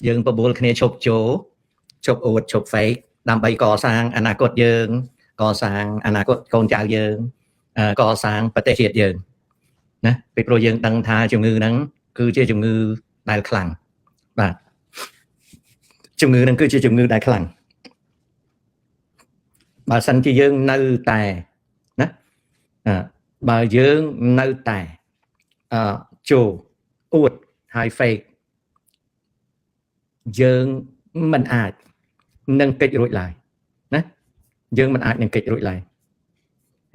យើងបបួលគ្នាឈប់ជោឈប់អួតឈប់ fake ដើម្បីកសាងអនាគតយើងកសាងអនាគតកូនចៅយើងកសាងប្រទេសជាតិយើងណាពីព្រោះយើងដឹងថាជំងឺហ្នឹងគឺជាជំងឺដែលខ្លាំងបាទជំងឺហ្នឹងគឺជាជំងឺដែលខ្លាំងបើសិនជាយើងនៅតែណាបើយើងនៅតែអឺជោអួតហើយ fake យើងមិនអាចនឹងគេចរួចឡើយណាយើងមិនអាចនឹងគេចរួចឡើយ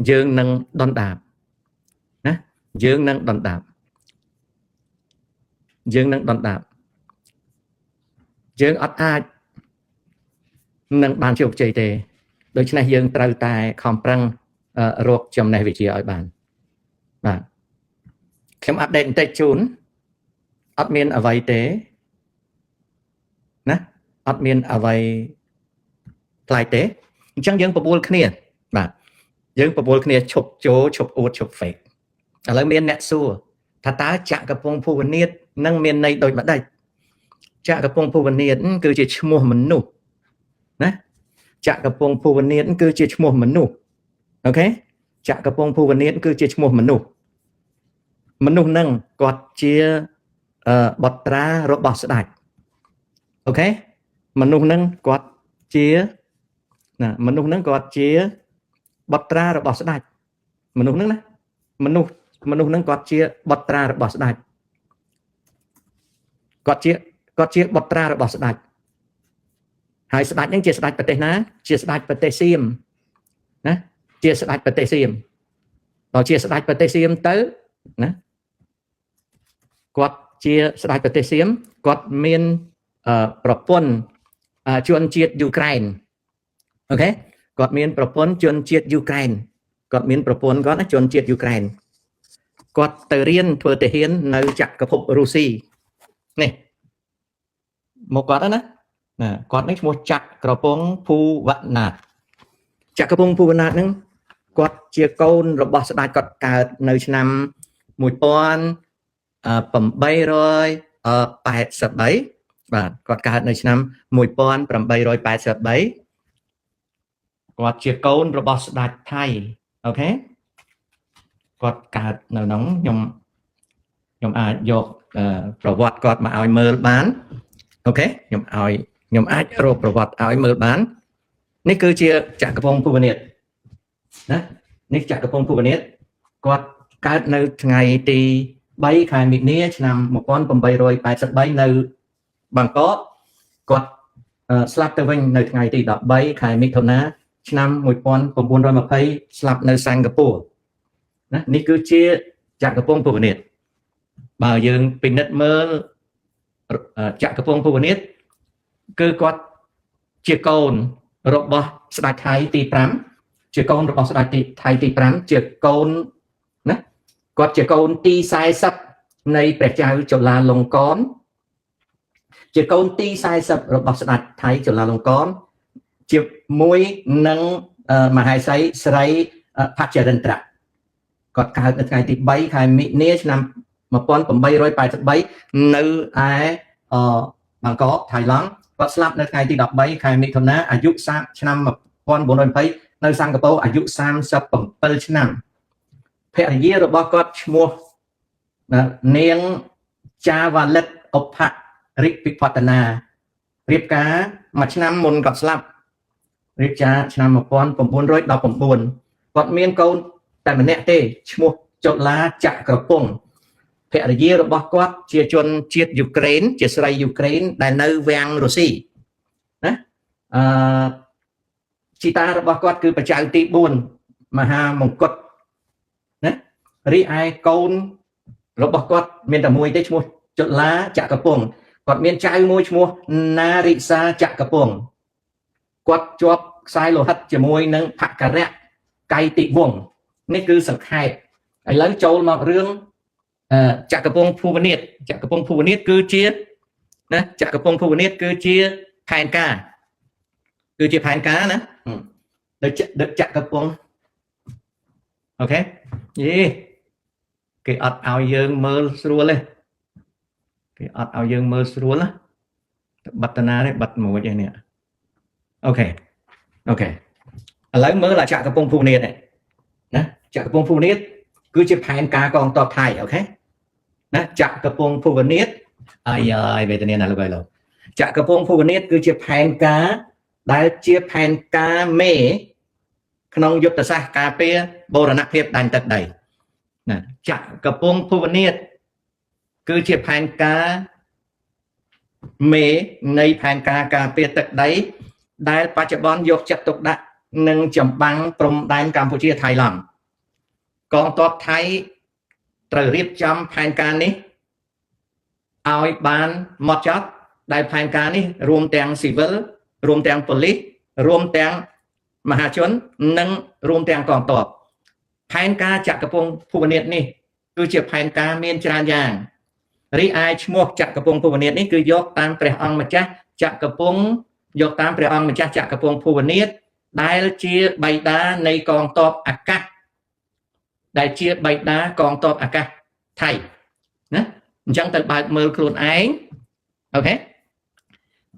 យើងនឹងដុនដាបណាយើងនឹងដុនដាបយើងនឹងដុនដាបយើងអត់អាចនឹងបានជោគជ័យទេដូច្នេះយើងត្រូវតែខំប្រឹងរកចំណេះវិជ្ជាឲ្យបានបាទខ្ញុំ update បន្តិចជូនអត់មានអ្វីទេណាអត់មានអ្វីប្លែកទេអញ្ចឹងយើងបបួលគ្នាបាទយើងបបួលគ្នាឈប់ជោឈប់អួតឈប់ fake ឥឡូវមានអ្នកសួរថាតើចក្រពងភូវនាថនឹងមានន័យដូចម្ដេចចក្រពងភូវនាថគឺជាឈ្មោះមនុស្សណាចក្រពងភូវនាថគឺជាឈ្មោះមនុស្ស OK ចក្រពងភូវនាថគឺជាឈ្មោះមនុស្សមនុស្សនឹងគាត់ជាបុត្រារបស់ស្ដេច OK មនុស្សនឹងគាត់ជាណាមនុស្សនឹងគាត់ជាបុត្រារបស់ស្ដេចមនុស្សនឹងណាមនុស្សមនុស្សនឹងគាត់ជាបុត្រារបស់ស្ដេចគាត់ជាបុត្រារបស់ស្ដេចហើយស្ដេចនឹងជាស្ដេចប្រទេសណាជាស្ដេចប្រទេសសៀមណាជាស្ដេចប្រទេសសៀមដល់ជាស្ដេចប្រទេសសៀមទៅណាគាត់ជាស្ដេចប្រទេសសៀមគាត់មានប្រពន្ធជនជាតិយូក្រែន OK គាត់មានប្រពន្ធជនជាតិយូក្រែនគាត់មានប្រពន្ធគាត់ណាជនជាតិយូក្រែនគាត់ទៅរៀនធ្វើទាហាននៅចក្រភពរុស្ស៊ីនេះមកគាត់ណាណាគាត់នេះឈ្មោះចក្រពងភូវណាតចក្រពងភូវណាតហ្នឹងគាត់ជាកូនរបស់ស្ដេចគាត់កើតនៅឆ្នាំ1883បាទគាត់កើតនៅឆ្នាំ1883គាត់ជាកូនរបស់ស្ដេចថៃ OK គាត់កើតនៅក្នុងខ្ញុំខ្ញុំអាចយកប្រវត្តិគាត់មកឲ្យមើលបាន OK ខ្ញុំឲ្យខ្ញុំអាចរកប្រវត្តិឲ្យមើលបាននេះគឺជាចក្រពងភូវនាថណានេះចក្រពងភូវនាថគាត់កើតនៅថ្ងៃទី3ខែមិនិនាឆ្នាំ1883នៅបាងកកគាត់ស្លាប់ទៅវិញនៅថ្ងៃទី13ខែមិថុនាឆ្នាំ1920ស្លាប់នៅសិង្ហបុរីណានេះគឺជាចក្រពងភូវនាថបើយើងពិនិត្យមើលចក្រពងភូវនាថគឺគាត់ជាកូនរបស់ស្ដេចថៃទី5ជាកូនរបស់ស្ដេចទីថៃទី5ជាកូនណាគាត់ជាកូនទី40នៃព្រះចៅចុលាលង្កនជាកូនទី40របស់ស្ដេចថៃចុលាលង្កនជាមួយនឹងមហេសីស្រីផចរិន្ទ្រៈគាត់កើតនៅថ្ងៃទី3ខែមិនិនាឆ្នាំ1883នៅឯបាងកកថៃឡង់គាត់ស្លាប់នៅថ្ងៃទី13ខែមិថុនាអាយុឆ្នាំ1920នៅសិង្ហបុរីអាយុ37ឆ្នាំភរិយារបស់គាត់ឈ្មោះនាងចាវ៉ាលិតអភរិពិផតនារៀបការមួយឆ្នាំមុនគាត់ស្លាប់រៀបការឆ្នាំ1919គាត់មានកូនតែម្នាក់ទេឈ្មោះចុលាចក្រពងភរិយារបស់គាត់ជាជនជាតិយូក្រែនជាស្រីយូក្រែនដែលនៅវាំងរុស្ស៊ីណាអឺជីតារបស់គាត់គឺបច្ចៅទី4មហាមង្គតណារីឯកូនរបស់គាត់មានតែមួយទេឈ្មោះចុលាចក្រពងគាត់មានចៅមួយឈ្មោះណារិសាចក្រពងគាត់ជាប់ខ្សែលោហិតជាមួយនឹងភករៈកៃតិវង្សនេះគឺសង្ខេបឥឡូវចូលមករឿងចក្រពងភូវនាថចក្រពងភូវនាថគឺជាណាចក្រពងភូវនាថគឺជាផែនការគឺជាផែនការណាដូចចក្រពង OK យេគេអត់ឲ្យយើងមើលស្រួលទេគេអត់ឲ្យយើងមើលស្រួលណា បិទតាណានេះបិទមួយឯនេះ OK OK ឥឡូវមើលអាចក្រពងភូនាតនេះណាចក្រពងភូនាតគឺជាផែនការកងទ័ពថៃ OK ណាចក្រពងភូវនាតអាយអាយវេទនាណាស់លោកអើយលោកចក្រពងភូវនាតគឺជាផែនការដែលជាផែនការមេក្នុងយុទ្ធសាស្ត្រការពារបូរណភាពដែនទឹកដីណាចក្រពងភូវនាតគឺជាផែនការមេនៃផែនការការពារទឹកដីដែលបច្ចុប្បន្នយកចិត្តទុកដាក់នឹងចម្បាំងព្រំដែនកម្ពុជាថៃឡង់កងទ័ពថៃត្រូវរៀបចំផែនការនេះឲ្យបានម៉ត់ចត់ដែលផែនការនេះរួមទាំងស៊ីវិលរួមទាំងប៉ូលីសរួមទាំងមហាជននិងរួមទាំងកងទ័ពផែនការចក្រពងភូវនាតនេះគឺជាផែនការមានច្រើនយ៉ាងរីឯឈ្មោះចក្រពងភូវនាតនេះគឺយកតាមព្រះអង្គម្ចាស់ចក្រពងយកតាមព្រះអង្គម្ចាស់ចក្រពងភូវនាតដែលជាបៃតានៃកងទ័ពអាកាសដែលជាបៃតាកងទ័ពអាកាសថៃណាអញ្ចឹងទៅបើកមើលខ្លួនឯង OK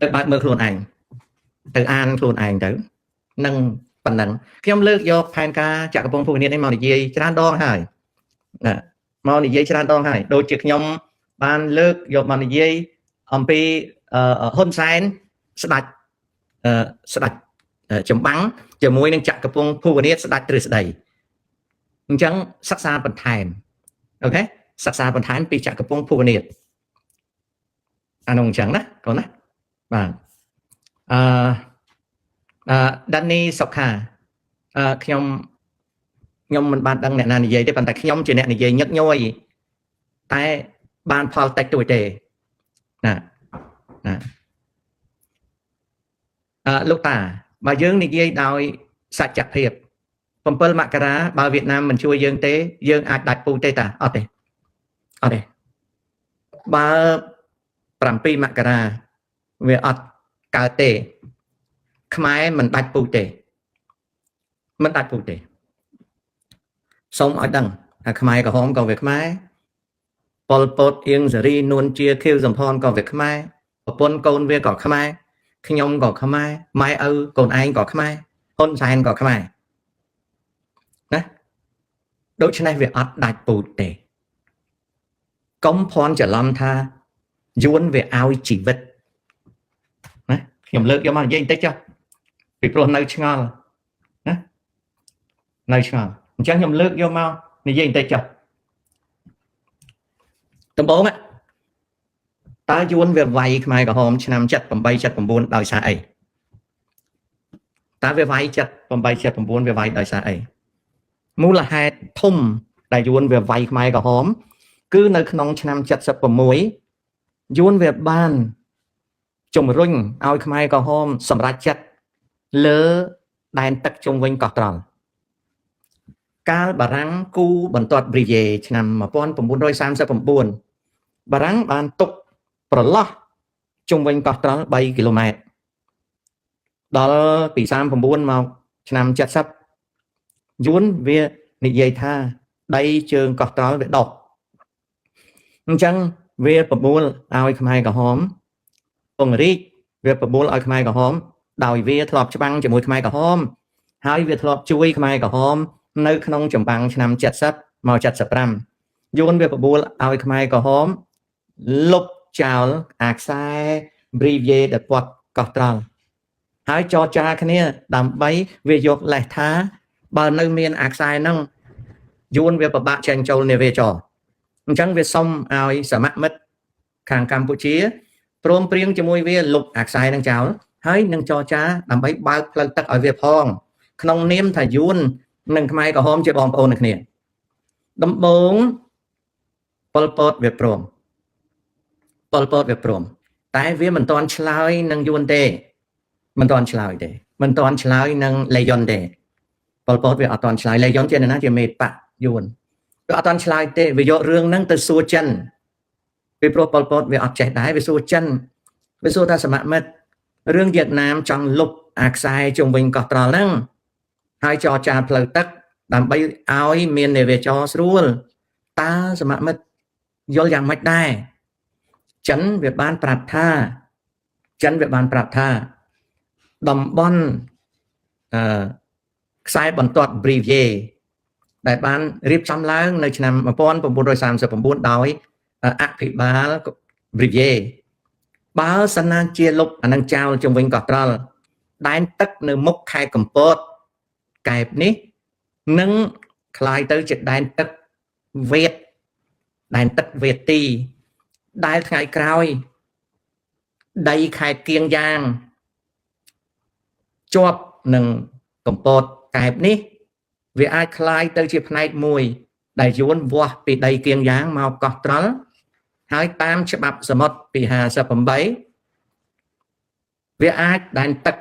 ទៅបើកមើលខ្លួនឯងទៅអានខ្លួនឯងទៅនឹងប៉ុណ្ណឹងខ្ញុំលើកយកផែនការចក្រពងភូវនាតនេះមកនិយាយច្រើនដងហើយណាមកនិយាយច្រើនដងហើយដូចជាខ្ញុំបានលើកយកមកនិយាយអំពីហ៊ុនសែនស្ដាច់ស្ដាច់ចម្បាំងជាមួយនឹងចក្រពងភូវនាតស្ដាច់ទ្រឹស្ដីអញ្ចឹងសិក្សាបន្ថែម OK សិក្សាបន្ថែមពីចក្រពងភូវនាតអានោះអញ្ចឹងណាកូនណាបាទអឺអឺដានីសុខាអឺខ្ញុំខ្ញុំមិនបានដឹងអ្នកណានិយាយទេប៉ុន្តែខ្ញុំជាអ្នកនិយាយញឹកញយតែបានផលតិចតួចទេណាណាអឺលោកតាបើយើងនិយាយដោយសច្ចភាព7មករាបើវៀតណាមមិនជួយយើងទេយើងអាចដាច់ពូជទេតាអត់ទេអត់ទេបើ7មករាវាអត់កើតទេខ្មែរមិនដាច់ពូជទេមិនដាច់ពូជទេសូមឲ្យដឹងថាខ្មែរក្រហមក៏វាខ្មែរប៉ុលពតអៀងសេរីនួនជាខៀវសំផនក៏វាខ្មែរប្រពន្ធកូនវាក៏ខ្មែរខ្ញុំក៏ខ្មែរម៉ែឪកូនឯងក៏ខ្មែរហ៊ុនសែនក៏ខ្មែរណាដូច្នេះវាអត់ដាច់ពូជទេកុំភ័ន្តច្រឡំថាយួនវាឲ្យជីវិតណាខ្ញុំលើកយកមកនិយាយបន្តិចចុះពីព្រោះនៅឆ្ងល់ណានៅឆ្ងល់អញ្ចឹងខ្ញុំលើកយកមកនិយាយបន្តិចចុះដំបូងតើយួនវាវាយខ្មែរក្រហមឆ្នាំ78 79ដោយសារអីតើវាវាយ78 79វាវាយដោយសារអីមូលហេតុធំដែលយួនវាវាយខ្មែរក្រហមគឺនៅក្នុងឆ្នាំ76យួនវាបានជំរុញឲ្យខ្មែរក្រហមសម្រេចចិត្តលើដែនទឹកជុំវិញកោះត្រល់កាលបារាំងគូបន្ទាត់ព្រីយេឆ្នាំ1939បារាំងបានទុកប្រឡោះជុំវិញកោះត្រល់3គីឡូម៉ែត្រដល់ពី39មកឆ្នាំ70យួនវានិយាយថាដីជើងកោះត្រល់វាដុះអញ្ចឹងវាប្រមូលឲ្យខ្មែរក្រហមពង្រីកវាប្រមូលឲ្យខ្មែរក្រហមដោយវាធ្លាប់ច្បាំងជាមួយខ្មែរក្រហមហើយវាធ្លាប់ជួយខ្មែរក្រហមនៅក្នុងចម្បាំងឆ្នាំ70មក75យួនវាប្រមូលឲ្យខ្មែរក្រហមលុបចោលអាខ្សែ Brivier ដែលពាត់កោះត្រល់ហើយចរចាគ្នាដើម្បីវាយកលេសថាបើនៅមានអាខ្សែហ្នឹងយួនវាពិបាកចេញចូលនាវាចរអញ្ចឹងវាសុំឲ្យសមមិត្តខាងកម្ពុជាព្រមព្រៀងជាមួយវាលុបអាខ្សែហ្នឹងចោលហើយនឹងចរចាដើម្បីបើកផ្លូវទឹកឲ្យវាផងក្នុងនាមថាយួននិងខ្មែរក្រហមជាបងប្អូននឹងគ្នាដំបូងប៉ុលពតវាព្រមប៉ុលពតវាព្រមតែវាមិនទាន់ឆ្លើយនឹងយួនទេមិនទាន់ឆ្លើយទេមិនទាន់ឆ្លើយនឹងលេយុនទេប៉ុលពតវាអត់ទាន់ឆ្លើយលេយុនជានរណាជាមេបកយួនវាអត់ទាន់ឆ្លើយទេវាយករឿងហ្នឹងទៅសួរចិនពីព្រោះប៉ុលពតវាអត់ចេះដែរវាសួរចិនវាសួរថាសមមិត្តរឿងវៀតណាមចង់លុបអាខ្សែជុំវិញកោះត្រល់ហ្នឹងហើយចរចាផ្លូវទឹកដើម្បីឲ្យមាននាវាចរស្រួលតើសមមិត្តយល់យ៉ាងម៉េចដែរចិនវាបានប្រាប់ថា ចិនវាបានប្រាប់ថាតំបន់អឺខ្សែបន្ទាត់ Brevier ដែលបានរៀបចំឡើងនៅឆ្នាំ1939ដោយអភិបាល Brevier បើសិនណាជាលុបអានឹងចោលជុំវិញកោះត្រល់ដែនទឹកនៅមុខខេត្តកំពតកែបនេះនឹងคล้ายទៅជាដែនទឹកវេតដែនទឹកវេទីដែលថ្ងៃក្រោយដីខេត្តគៀងយ៉ាងជាប់នឹងកំពតកែបនេះវាអាចคล้ายទៅជាផ្នែកមួយដែលយួនវាស់ពីដីគៀងយ៉ាងមកកោះត្រល់ហើយតាមច្បាប់សមុទ្រពី58វាអាចដែនទឹក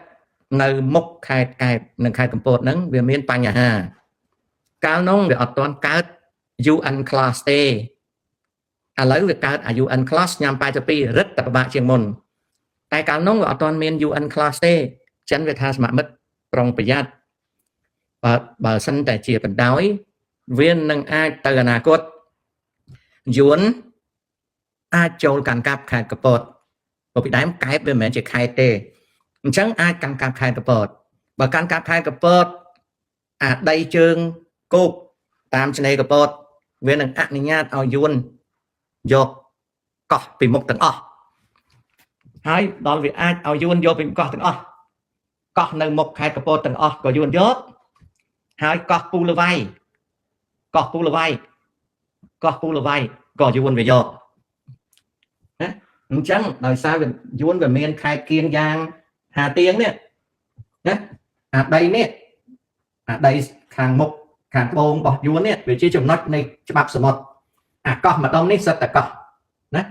នៅមុខខេត្តកែបនិងខេត្តកំពតហ្នឹងវាមានបញ្ហាកាលនោះវាអត់ទាន់កើត UN class ទេឥឡូវវាកើត UN class ឆ្នាំ82រឹតតែពិបាកជាងមុនតែកាលនោះវាអត់ទាន់មាន UN class ទេចិនវាថាសមមិត្តប្រុងប្រយ័ត្នបើសិនតែជាបណ្ដោយវានឹងអាចទៅអនាគតយួនអាចចូលកាន់កាប់ខេត្តកពតព្រោះពីដើមកែបវាមិនមែនជាខេត្តទេអញ្ចឹងអាចកាន់កាប់ខេត្តកពតបើកាន់កាប់ខេត្តកពតអាដីជើងគោកតាមឆ្នេរកពតវានឹងអនុញ្ញាតឲ្យយួនយកកោះពីមុខទាំងអស់ហើយដល់វាអាចឲ្យយួនយកពីកោះទាំងអស់កោះនៅមុខខេត្តកពតទាំងអស់ក៏យួនយកហើយកោះពូលវៃកោះពូលវៃកោះពូលវៃក៏យួនវាយកណាអញ្ចឹងដោយសារវាយួនវាមានខេត្តគៀងយ៉ាងហាទៀងនេះណាអាដីនេះអាដីខាងមុខខាងត្បូងរបស់យួននេះវាជាចំណុចនៃច្បាប់សមុទ្រអាកោះម្ដងនេះសិតតែកោះណា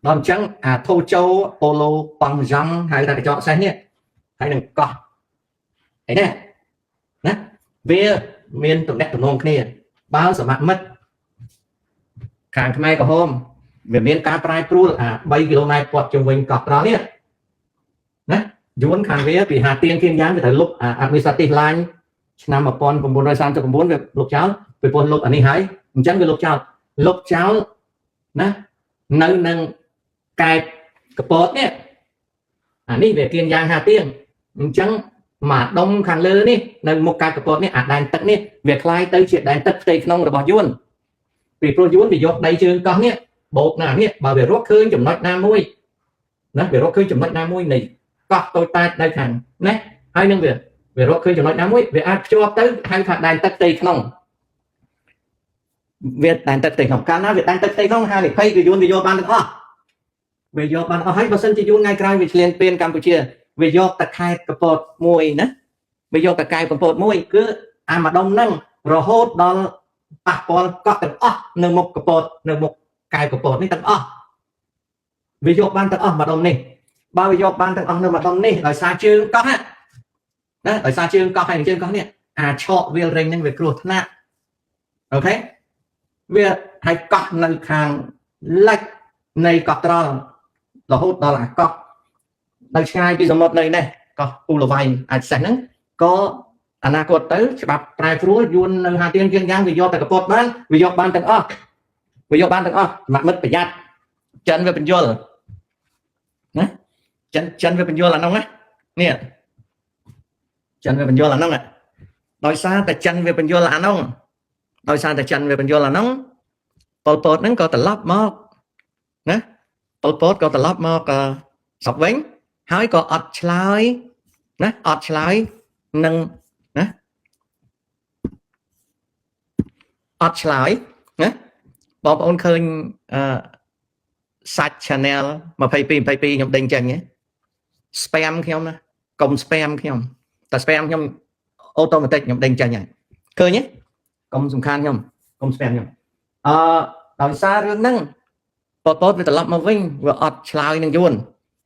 ដល់អញ្ចឹងអាធូជោប៉ូឡូប៉ង់យ៉ង់ហៅថាកញ្ចក់សេះនេះហើយនឹងកោះអីនេះណាវាមានតំណែងទំនងគ្នាបើសមមិត្តខាងខ្មែរក្រហមវាមានការប្រែប្រួលអា3គីឡូម៉ែត្រព័ទ្ធជុំវិញកោះត្រល់នេះណាយួនខាងវាពីហាទៀងគៀងយ៉ាងវាត្រូវលុបអា administrative line ឆ្នាំ1939វាលុបចោលពីព្រោះលុបអានេះហើយអញ្ចឹងវាលុបចោលលុបចោលណានៅនឹងកែបកពតនេះអានេះវាគៀងយ៉ាងហាទៀងអញ្ចឹងមកដុំខាងលើនេះនៅមុខកែបកពតនេះអាដែនទឹកនេះវាคล้ายទៅជាដែនទឹកផ្ទៃក្នុងរបស់យួនពីព្រោះយួនវាយកដីជើងកោះនេះបូកណានេះបើវារកឃើញចំណុចណាមួយណាវារកឃើញចំណុចណាមួយនៃកោះតូចតាចនៅខាងណាហើយនឹងវាវារកឃើញចំណុចណាមួយវាអាចភ្ជាប់ទៅហៅថាដែនទឹកផ្ទៃក្នុងវាដែនទឹកផ្ទៃក្នុងកាលណាវាដែនទឹកផ្ទៃក្នុងហានិភ័យគឺយួនវាយកបានទាំងអស់វាយកបានអស់ហើយបើសិនជាយួនថ្ងៃក្រោយវាឆ្លៀនពៀនកម្ពុជាវាយកតែខេត្តកពតមួយណាវាយកតែកែកំពតមួយគឺអាម្ដុំហ្នឹងរហូតដល់ប៉ះពាល់កោះទាំងអស់នៅមុខកពតនៅមុខកែកពតនេះទាំងអស់វាយកបានទាំងអស់ម្ដុំនេះបើវាយកបានទាំងអស់នៅម្ដុំនេះដោយសារជើងកោះណាដោយសារជើងកោះហើយជើងកោះនេះអាឆកវាលរេញហ្នឹងវាគ្រោះថ្នាក់OK វាហើយកោះនៅខាងលិចនៃកោះត្រល់រហូតដល់អាកោះនៅឆ្ងាយពីសមុទ្រនៅនេះកោះពូលវៃអាចសេះហ្នឹងក៏អនាគតទៅច្បាប់ប្រែប្រួលយួននៅហាទៀងគៀងយ៉ាងវាយកតែកពតបានវាយកបានទាំងអស់វាយកបានទាំងអស់សមមិត្តប្រយ័ត្នចិនវាបញ្យលណាចិនចិនវាបញ្យលអានោះណានេះចិនវាបញ្យលអានោះដោយសារតែចិនវាបញ្យលអានោះដោយសារតែចិនវាបញ្យលអានោះប៉ុលពតហ្នឹងក៏ត្រឡប់មកណាប៉ុលពតក៏ត្រឡប់មកស្រុកវិញហើយក៏អត់ឆ្លើយណាអត់ឆ្លើយនឹងណាអត់ឆ្លើយណាបងប្អូនឃើញអឺសាច់ channel 22 22ខ្ញុំដេញចេញ spam ខ្ញុំណាកុំ spam ខ្ញុំតែ spam ខ្ញុំ automatic ខ្ញុំដេញចេញហើយឃើញទេកុំសំខាន់ខ្ញុំកុំ spam ខ្ញុំអឺដោយសាររឿងហ្នឹងពតពតវាត្រឡប់មកវិញវាអត់ឆ្លើយនឹងយួន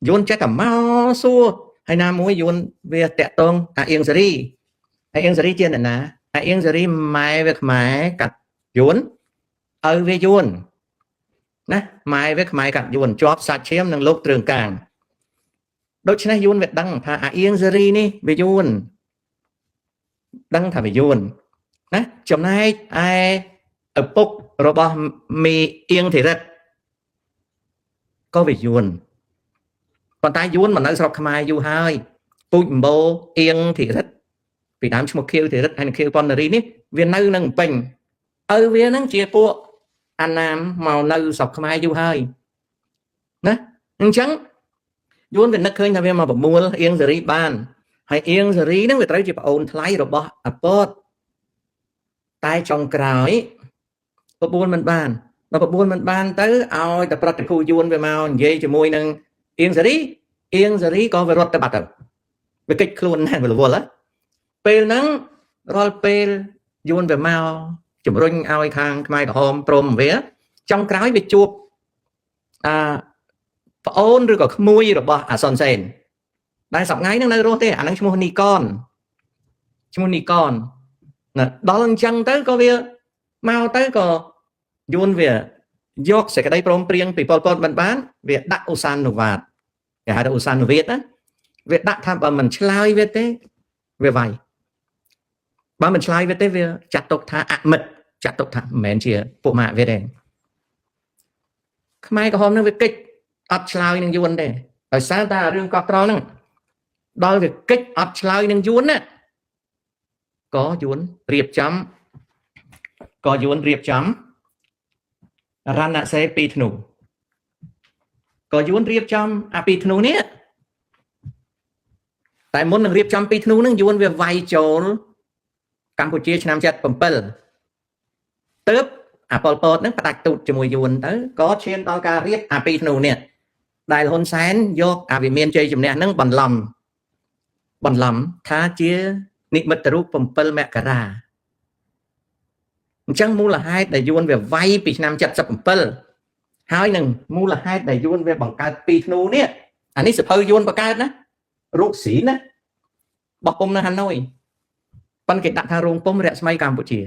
យួនចេះតែមកសួរហើយណាមួយយួនវាតាក់តងអាអៀងសេរីអាអៀងសេរីជាអ្នកណាអាអៀងសេរីម៉ែវាខ្មែរកាត់យួនឪវាយួនណាម៉ែវាខ្មែរកាត់យួនជាប់សាច់ឈាមនឹងលោកទ្រឿងកាងដូច្នេះយួនវាដឹងថាអាអៀងសេរីនេះវាយួនដឹងថាវាយួនណាចំណែកឯឪពុករបស់មីអៀងធីរិតក៏វាយួន ប៉ុន្តែយួនមកនៅស្រុកខ្មែរយូរហើយពូជម្បោអៀងធីរិតពីដើមឈ្មោះខៀវធីរិតហើយនឹងខៀវប៉ុណ្ណារីនេះវានៅនឹងពេញឪវាហ្នឹងជាពួកអាណាមមកនៅស្រុកខ្មែរយូរហើយណាអញ្ចឹងយួនវានឹកឃើញថាវាមកប្រមូលអៀងសេរីបានហើយអៀងសេរីហ្នឹងវាត្រូវជាប្អូនថ្លៃរបស់អាពតតែចុងក្រោយបបួលមិនបានបើបបួលមិនបានទៅឲ្យតែប្រតិភូយួនវាមកនិយាយជាមួយនឹងអៀងសេរីអៀងសេរីក៏វារត់ទៅបាត់ទៅវាកិច្ចខ្លួនណាស់វារវល់ហ៎ពេលហ្នឹងរាល់ពេលយួនវាមកជំរុញឲ្យខាងខ្មែរក្រហមព្រមវាចុងក្រោយវាជួបអាប្អូនឬក៏ក្មួយរបស់អាសុនសេនដែលសប្ងៃហ្នឹងនៅរស់ទេអាហ្នឹងឈ្មោះនីកនឈ្មោះនីកនណាដល់អញ្ចឹងទៅក៏វាមកទៅក៏យួនវាយកសេចក្តីព្រមព្រៀងពីប៉ុលពតមិនបានវាដាក់ឧសានុវាទគេហៅថាឧសានុវាទណាវាដាក់ថាបើមិនឆ្លើយវាទេវាវាយបើមិនឆ្លើយវាទេវាចាត់ទុកថាអមិត្តចាត់ទុកថាមិនមែនជាពួកម៉ាក់វាទេខ្មែរក្រហមនឹងវាកិច្ចអត់ឆ្លើយនឹងយួនទេដោយសារតែរឿងកោះត្រល់ហ្នឹងដល់វាកិច្ចអត់ឆ្លើយនឹងយួនណាក៏យួនរៀបចំក៏យួនរៀបចំរណសេពីធ្នូក៏យួនរៀបចំអាពីធ្នូនេះតែមុននឹងរៀបចំពីធ្នូហ្នឹងយួនវាវាយចូលកម្ពុជាឆ្នាំ77ទើបអាប៉ុលពតហ្នឹងផ្ដាច់ទូតជាមួយយួនទៅក៏ឈានដល់ការរៀបអាពីធ្នូនេះដែលហ៊ុនសែនយកអាវិមានជ័យជំនះហ្នឹងបន្លំបន្លំថាជានិមិត្តរូប7មករាអញ្ចឹងមូលហេតុដែលយួនវាវាយពីឆ្នាំ77ហើយនឹងមូលហេតុដែលយួនវាបង្កើតពីធ្នូនេះអានេះសភៅយួនបង្កើតណារូបស៊ីណាបោះពុំនៅហាណូយប៉ុន្តែគេដាក់ថារោងពុំរស្មីកម្ពុជា